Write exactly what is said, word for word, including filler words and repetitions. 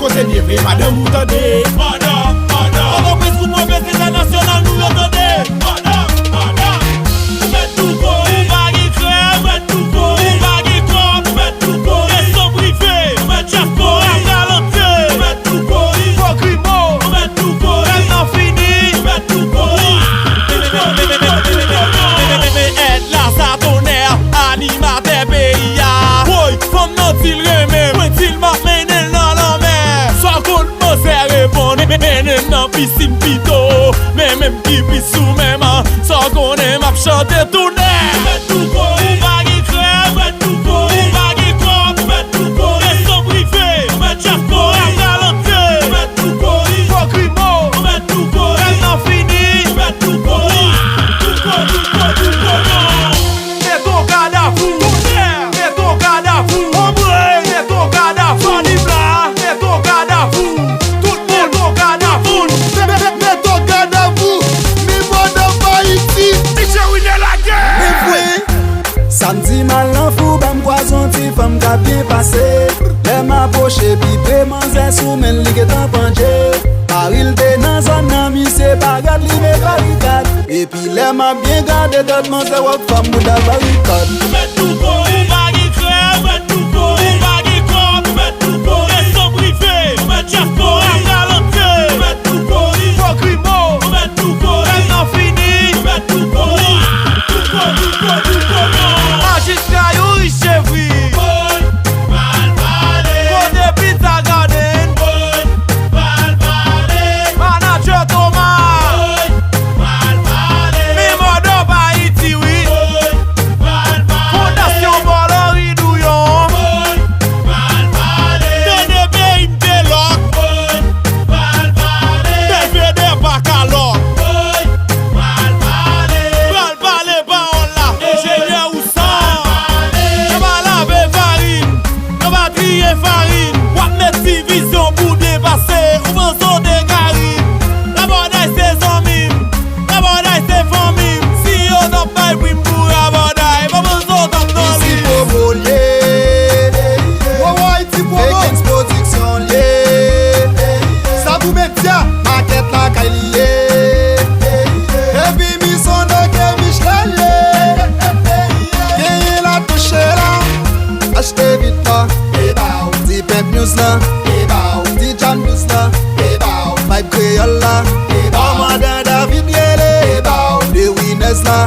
Serye vre, madanm ou tande. Madanm, madanm. Pòtoprens pou pwofesè entènasyonal nou yo tande. Madanm, madanm. Ou mèt touko, ou pa gen krèb. Ou mèt touko, ou pa gen kòb. Ou mèt touko, resto prive. Ou mèt touko, diaspora galantre. Ou mèt touko, fo grimo. Ou mèt touko, rèv nan fini. Ou mèt touko, touko, touko, touko. Men èd la sa tonnè, animatè peyi a. Woy, fanm nan di l renmen mwen, di l m ap mennen l nan lanmè. Sa w konn manzè reponn, mennen m nan pisin pito. Men menm ki pis ou menm, sa w konnen m ap chante tounen. Ou mèt touko, ou pa gen krèb. Ou mèt touko, ou pa gen kòb. Ou mèt touko, resto prive. Ou mèt diaspora galantre. Ou mèt touko, fo grimo. Ou mèt touko, rèv nan fini. Ou mèt touko, touko, touko, touko, non. Meton Kadafou, meton Kadafou, anmwey, meton Kadafou, Fanny Bla, meton Kadafou, tout moun, meton Kadafou, meton Kadafou, mi mòd anba Ayiti. Michel William lage. Men vre, samdi m al nan Fouba, m kwaze yon ti fanm k ap byen pase. Lè m apwoche pi pre, manzè sou men l, li gentan pandje. Mari l te nan zòn nan, misye pa gad li, men barikad. Epi lè m ap byen gade tèt manzè, w ap fanm bouda barikad. Ou mèt touko, ou pa gen krèb. Ou mèt touko, ou pa gen kòb. Ou mèt touko, resto prive. Ou mèt diaspora galantre. Ou mèt touko, fo grimo. Ou mèt touko, rèv nan fini. Ou mèt touko, touko, touko, touko, non. Majistra Youri Chevry. Kote Pizza Garden? Manadjè Thomas. Men mòd anba Ayiti, wi. Fondasyon Paul Henri Douyon. Tande peyi m te lòk. Bèl fede pa ka lòk. Pral pale pawòl la. Enjenyè Ousan. Yo pa lave farin. Yo pa triye farin. W ap met divizyon pou depase. Ou panse w te ka ri. Rabòday se zanmi m. Rabòday se fanmi m. Si yo t ap bay pri m pou Rabòday, pa panse w t ap nan li. Isi Popo l ye. Wowo Ayiti Popo. Fekens Pwodiksyon l ye. Sa pou medya, makèt lakay li ye. Epi Misono ke Michelet ye. Genyen la touche la. Achte vit la. Ti Pimp News la. Ti John News la. Vibe Kreyòl la. Kòmandan David Yele. The Winners la.